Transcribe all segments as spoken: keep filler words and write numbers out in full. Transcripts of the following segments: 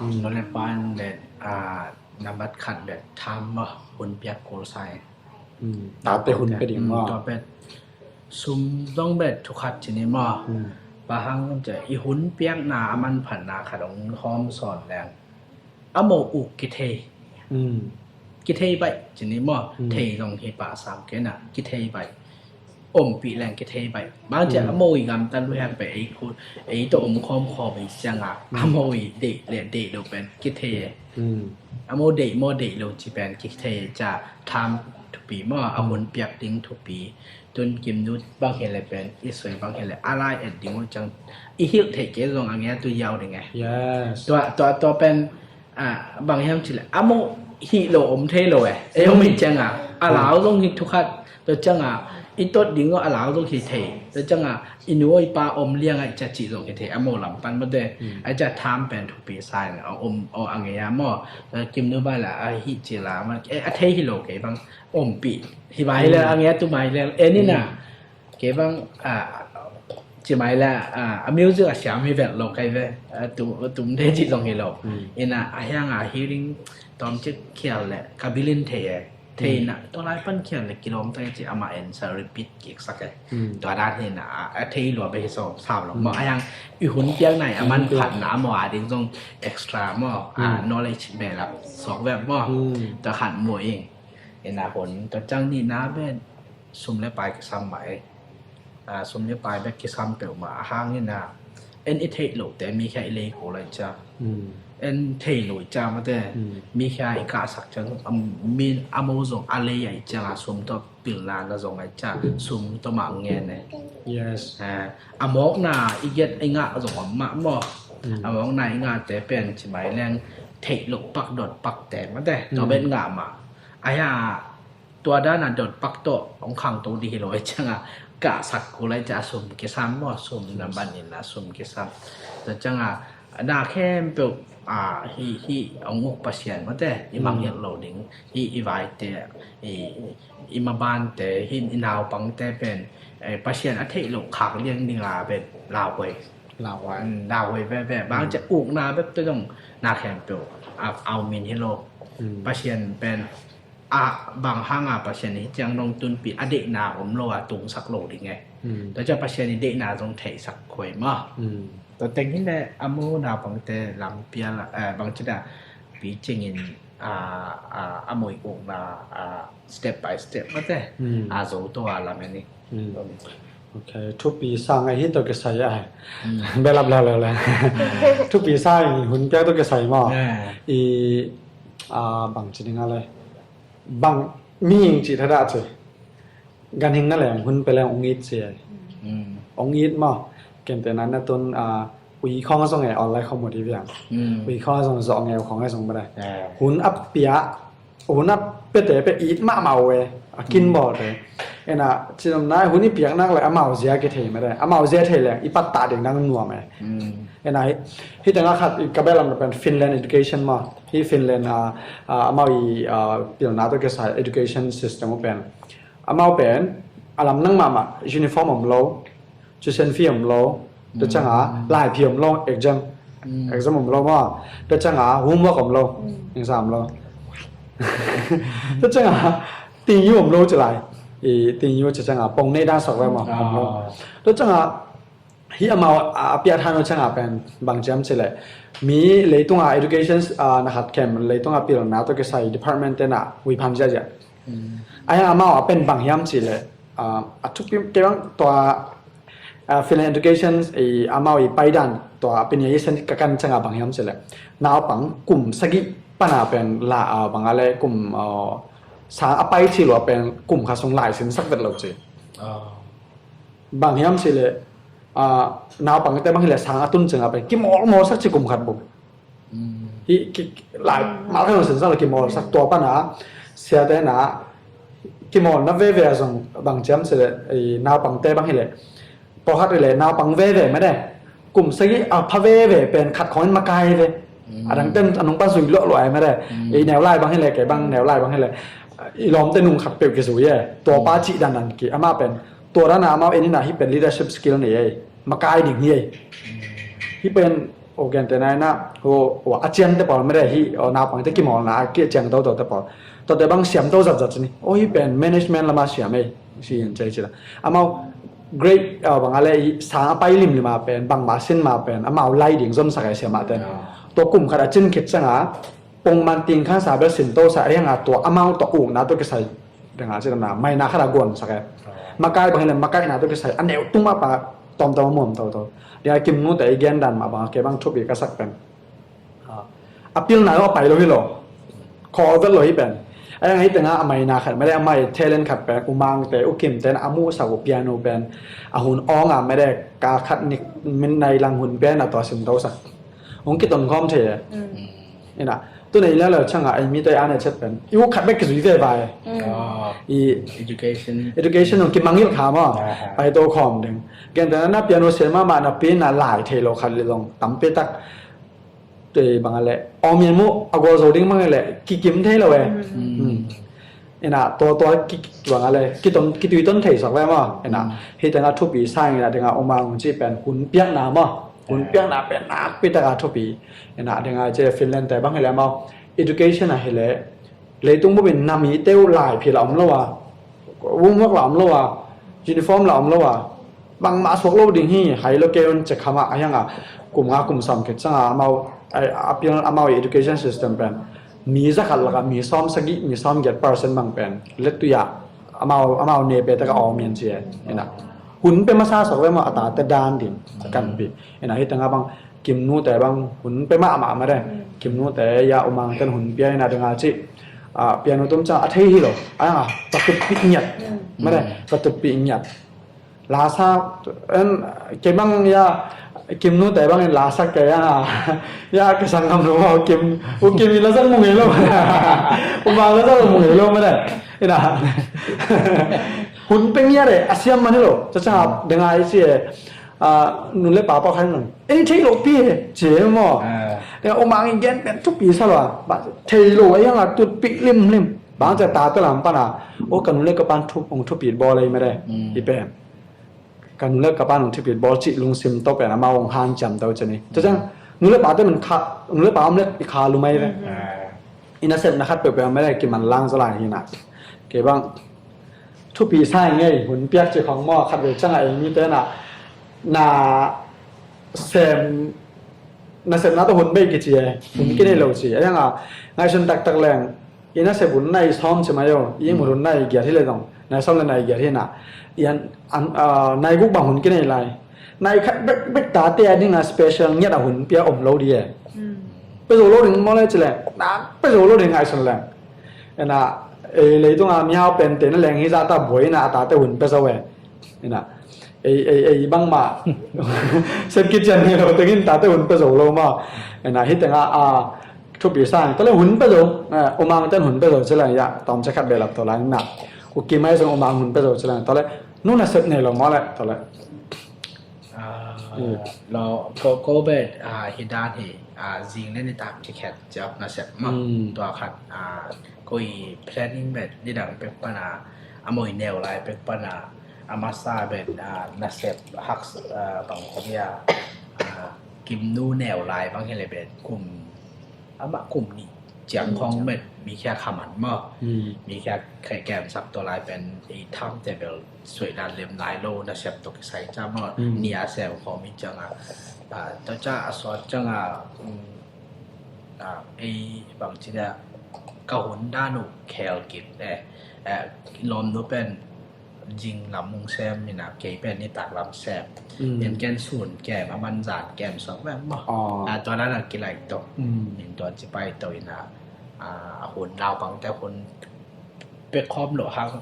Nule pan le, ah, nambat khat bet tham maw, hun piak kul sai. Tate hun pe ding maw? Tua bet sum dong bet thukhat cini maw? Pahang cia i hun piakna a manphatna khat ong hawm sawn leng, a maw uk kithei. Kithei baih cini maw? Thei zong hi pah sam kena kithei baih. Ompih leng kithei baih. Bang cia a maw i gamta luhek pe ei khu, ei tawh om khawmkhawm i cianga a maw i deih le deih lo pen kithei e. A maw deih maw deih lo ci pen kithei e. Cia tham thupi maw, a hun piak ding thupi. Tun Kimnu bang hi le pen i soi bang hi le a lai et ding uh ciang i hilh theih kei zong a ngia tu yau ding e. Tua tua tua pen, ah, bang hiam cileh a maw hih lo om thei lo e. Ei om hi cianga a lau zong hi thukhat. Tua cianga i tot ding uh a lau zong hi thei. Tua cianga i nu i pa om liang a i cia cih zong hi thei. A maw lam pan mate a cia tham pen thupi sai na a om aw a ngeia maw. Kimnu bai la a hi ci la ma a thei hi lo kei bang ompih hi bai le a ngeia tu mai le e ni na. Kei bang, ah, ci mai le, ah, a music a siam hi vel lo kai ve, ah, tu, tum te ci zong hi lo. Ina a hiang a hearing tom cik khial le ka bilin thei e. Thei na, tua lai pan khial le kilom te ci ama en sa repeat kik sak e. Tua dan hi na, a, a thei lua be hi so sam lo. Mo a hiang i hun piak nai a man phat na mo a ding zong extra mo, a knowledge be lap sok ve mo. Tua khan mo ing. Ina hun, tua ciang ni na be sum le pai kisam mai. Ah, sum le pai bek kisam peuhmah a hangin ah en i theih lote mi khia i lei ko lai cia. En thei lo i cia mate mi khia i kahsak ciang, am, mi a mo zong a lei a i ciang a sum tawh pilna na zong a i cia sum tawh mah ngen e. Yes. Ah, a mawkna i get i ngah zong om mah maw. A mawkna i ngahte pen ci mai leng theih lo pak dot pakte mate tawh bet ngah mah. A hia tua dana dot pak tawh hong khangto dih hi lo i cianga kahsak kul ai cia sum kisam maw, sum na ban in a sum kisam. Tua cianga na khempeuh, ah, hi, hi hong uk Pasian mate i mangngilh lo ding, hi i vaite, i, i mabante, hi i naupangte pen, eh, Pasian a theih lo khak liang dinga pen lauhuai. Lauhuai. Lauhuai veve. Bang cia ukna bek te dong na khempeuh a, au min hi lo. Pasian pen a bang hanga Pasian hi ciang dong tunpi a deihna om lo a tungsak lo ding e. Tua cia Pasian i deihna zong theihsak khuai maw. Tua teng hi le a mu naupangte lam pial, eh, bang ci da pi cingin, ah, ah, a mui ukna, ah, step by step mate a zo to a lam e ni. Ok, thupi sang a hi to kisai a. Belap leu leu le. Thupi sang i hun piak to kisai maw. I, ah, bang ci ding a le. Bang mihing ci thada ci. Ganhing na leng hun pe leng ong it ci ai. Ong it maw. Kente na na tun, ah, ui khong zong e online khong mut i viang. Ui khong zong zong e khong zong ba dai. Hun a pia, hun a pete pe it mahmah uh e, a kin bawl te. Ena, cinom nai hun i piak nak le amau zia kithei mah te. Amau zia thei le i pat ta ding nang nuam e. Ena, hi, hi tengah khat i ka belam pen Finland education maw. Hi Finland, ah, ah, amau i, ah, pilna to kisai education system uh pen. Amau pen, a lam nang mahmah, uniform om lo. Tuition fee om lo. Tua cianga, lai phi om lo, exam. Exam om lo maw. Tua cianga, homework om lo. Exam om lo. Tua cianga, tingyu om lo ci lai. I tingyu ci cianga, pong nei dan sok ve maw, om lo. Tua cianga, hi amau a, a piak than uh cianga pen, bang ciam ci le. Mi leitunga education, ah, na khat kem, leitunga pilna to kisai department tena, ui phan ziazia. A hiang amau a pen bang hiam ci le, ah, a thupi kei bang tua, ah, Finland education i amau i paidan tua a pen i sen ka kan cianga bang hiam ci le. Naupang kum sagih pana pen la, ah, bang a le kum, ah, sang a pai ci lua pen kum kha sung lai sin sak vet lo ci. Bang hiam ci le, ah, naupang te bang hi le sang a tun cianga pen kimawlmawl sak ci kum khat bum. Hi, ki, lai, mal khan sin sa la kimawl sak tua pana, siate na, kimawl na veve a zong bang ciam se le, i, naupangte bang hi le, pawlkhat hi le, naupang veve mah de, kum sagih a pha veve pen khat khawng in makai ve. A dang ten a nung pan zui luah luah ai mah de, i neu lai bang hi le, kei bang neu lai bang hi le, i lawmte nung khat peuh kizui e, tua pa cih dan dan ki, amah pen, tua dan a amau en in a hi pen leadership skill nei e, makai ding hi e. Hi pen, O gen te nai na, o, o a cian te pawl mede hi, o naupang te kimawlna a ki ciang toto te pawl. Tote bang siam to zat zat ni. O hi pen management lama siam ei, si in cei cila. Amau grade, o, bang a le i sang a pai lim lima pen, bang ma sin ma pen, amau lai ding zon sak ei siam a ten. To kum khat a cin khit sanga, pong man ting khang sa bel sin to sa, ei hanga tua amau to ukna to kisai. Danga cila na, maina khat a guan sak ei. Makai bang hi le, makaina to kisai, a neu tung ma pa, tom tom a muam toto. Dia kim nu te i gen dan ma bang, ke bang thupi ka sak pen. A pilna lo a pai lo hi lo. Khawl vet lo hi pen. A yang hi tenga a maina khat, mede a mai talent khat pen, U Mang te, U Kim te na a musak uh piano pen. A hun awng a mede ka khat nik min nai lang hun pen a tua sim to sak. Hong kiton khawm thei e. Ina, tu nei la lo changa ei mi te a ne chet pen. I u khat bek kizui ve vai. I education hong kimangil kha maw. Pai to khawm ding. Gen te na piano se ma ma na pi na lai thei lo khat li long. Tampi tak. Tei bang a le, awmian mu a gual zo ding bang a le, kikim thei lo e. Ina, tua tua ki bang a le, kiton, kitui ton thei sak ve maw. Ina, hi tenga thupi sang ina, dinga U Mang ci pen hun piakna maw. Hun piakna pen nakpi taka thupi. Ina, dinga ci Finland te bang hi le maw. Education a hi le, leitung bupin na mi teu lai phi la om lo a, homework la om lo a, uniform la om lo a, bangmah suak lo ding hi, hai lo kei un cek khama a hianga, kum nga kum sam khit sanga amau, a, a piang amau education system pen mi zakhat laka mi sawm sagih, mi sawm giat percent bang pen letuya amau, amau ne pe taka awmian ci e. Ina, hun pe masa suak ve maw, a tate dan ding kan pi. Ina, hi tenga bang Kim nu te bang hun pe mahmah mede. Kim nu te ya U Mang ten hun pia ina dinga ci. A, piano tum ca a thei hi lo. A, ka tutpih ngiat. Mede, ka tutpih ngiat. Lasa, en, ke bang ya, Kim nu te bang in lasa ke ya. Ya, ke sang ngam lo, Kim, U Kim in lasa mu ngei lo. U Mang lasa mu ngei lo mede. Ina. Hun pe ngiat e, a siam man hi lo. Ca ca dinga i ci e. A, nu le pa pau khan nang. Ei thei lo pi he, ci e maw. Ina, U Mang in gen pen thupi sa lo a. Ba, thei lo, a yang a tutpih limlim. Bang ca tate lam pana. O, ka nu le ka pan thup, hong thupit bawl ei mede. I pen. Ka nu le ka pan hong thupit bawl ci lungsim to pen, amau hong hanciam to ci ni. Ca cang, nu le pa te min kha, nu le pa om le i kha lumai ve. I nasepna khat peuhpeuh mede kiman lang zaw lai hi na. Ke bang, thupi sa ngei, hun piak ci khong maw, khat vei canga ei mi te na, na sem, nasepna to hun bei kici e, hun kinei lo ci. A yang a, ngaihsun taktak leng, i nasep hun nai sawm ci mai o, i ihmut hun nai giat hi le dong, nai sawm le nai giat hi na. I an, an, a, nai guk bang hun kinei lai. Nai khat bek, bek tate a dinga special ngiat a hun pia om lo di e. Pe zo lo ding maw le ci le, na pe zo lo ding ngaihsun leng. Ina, e, leitunga mihau pente na leng hi zata buai na a tate hun pe zo e. Ina, ei, ei, ei bangma. Sep kician hi lo tengin tate hun pe zo lo maw. Ina, hi tenga, a, thupi sang. Tale hun pe zo, e, U Mang ten hun pe zo ci leng ya, tom ci khat belap to lai na. U Kim ai zong U Mang hun pe zo ci leng. Tale, nu nasep nei lo maw le, tale. A, lo, ko, ko bet, a, hi dan hi, a, zing le nitak kikhet ciap nasep ma. Tua khat, a, ko i planning bet nidang pek pana, a moi neu lai pek pana, a masa bet, a, nasep hak, a, bang ko bia, a, Kim nu neu lai bang hi le bet kum amah kum nih ciang khong met mi khia khaman maw. Mi khia khaih kem sak tua lai pen i tham te bel suai dan lem lai lo nasep tok kisai ca maw. Ni a sem khong mi ciang a, a, tua ca a suat ciang a, a, ei bang ci dia ka hun dan uh khel kit e, e, lom nu pen zing lam hong sem ina, kei pen nitak lam sem. In ken sun kem, a manzan kem sok ve maw. A, tua dan a kilaih to. In tua ci pai to ina, a, a hun naupang te hun pek khawm lo hang,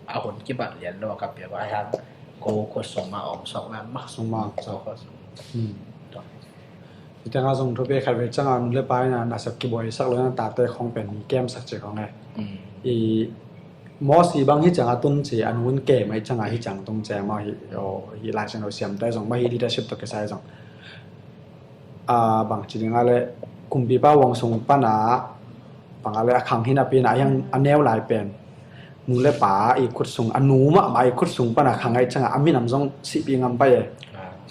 a hun kibat lian lo ka pia ba hang, ko, ko sung ma om sok ve maw. Sung ma om sok. Ko sung. Tua. Hi cianga zong thupi khat ve cianga nu le pa ina nasep kibuai sak lo ina tate khong pen mi kem sak ci khong e. I Mosi bang hi cianga tun ci a nu in kem ai cianga hi ciang tung ci maw hi, o, hi Lai Siangtho siamte zong maw hi leadership to kisai zong. A, bang ci dinga le kumpipa uang sung pana bang a le a khang hina pina a hiang a neu lai pen. Nu le pa i khut sung, a nu mahmah i khut sung pana khang ai cianga a minam zong sihpi ngam pai e.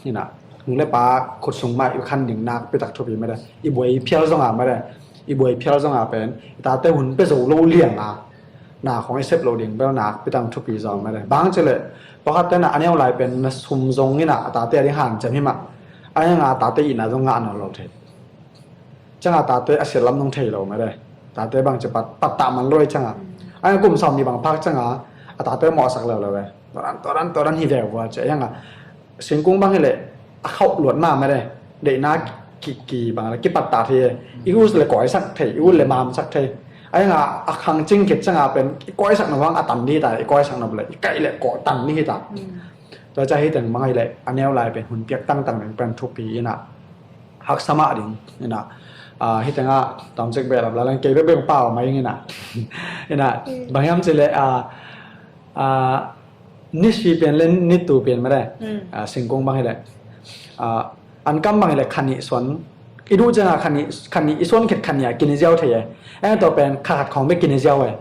Hina. le pa khut sung mah i khan ding nakpi tak thupi mah de. I buai phial zong a mah de. I buai phial zong a pen i tate hun pia zo lo liang a na khong i sep lo ding bel nakpi tak thupi zong mah de. Bang ci leh pawlkhat te na a neu lai pen na sum zong in a a tate a ding hanciam hi mah. A hiang a tate i na zong ngah nawn lo thei. Ciang a tate a siat lam nong thei lo mah de. Tate bang ci pat, pat ta man lo i ciang a. A hiang kum sawm ni bang phak ciang a a tate mawhsak lo lo ve. Tua dan, tua dan, tua dan hi ve vua ci a hiang a. Singkung bang hi leh a khauh luat mah mah de. Deihna ki, ki bang le kipat ta thei e. I ut le kawisak thei, i ut le mamsak thei. A hiang a a khang cing khit ciang a pen i kawisak na vang a tan di ta, i kawisak na le i kaih le kawh tan di hi ta. Tua ciang hi teng bang hi leh a neu lai pen hun piak tangtang ding pen thupi in a haksa mah ding in a. Ah, hi teng a tam cik beh lam la lang kei bek bek pau mai in a. In a bang hiam ci leh ah, ah, nisi pen le nitu pen mah de. Ah, singkung bang hi leh ah, an kam bang hi leh khanih suan i duh ciang a khanih, khanih i suan khit khanih a kine ziau thei e. Eng tua pen kha khat khawng bek kine ziau e.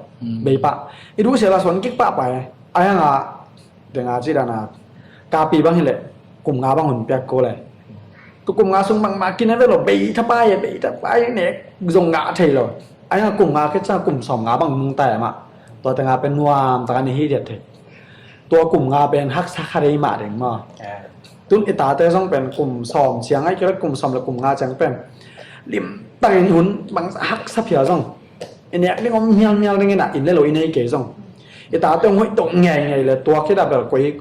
Bei pah i duh sia la suan kik pah pah e. A hiang a Denga ci dan a kapi bang hi leh kum nga bang hun piak ko le. Tua kum nga sung bang mah kine ve lo, bei thapai e, bei thapai nek zong ngah thei lo. A hiang kum nga khit ciang kum sawm nga bang nung tai mah. Tua teng a pen nuam tak a ni hi diat thei. Tua kum nga pen haksa kha dei mah ding maw. Tun i tate zong pen kum sawm ciang ai kira kum sawm le kum nga ciang pen lim takin hun bang haksa phial zong i nek ding om mialmial ding in a, inn le lo i nei kei zong i tate hong hoih dong ngeingei le tua khit a bel koi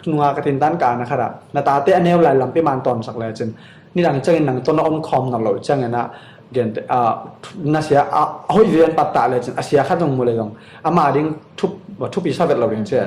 nunga ka thintan ka na khat a na tate a neu lai lampi man tawmsak le cin nidang ciangin nang tawh na om khawm nawn lo ciangin a gente, ah, na sia a hoih vian pattah le cin a sia khat zong mu le zong ama ding thup, thupi sa vet lo ding ci a.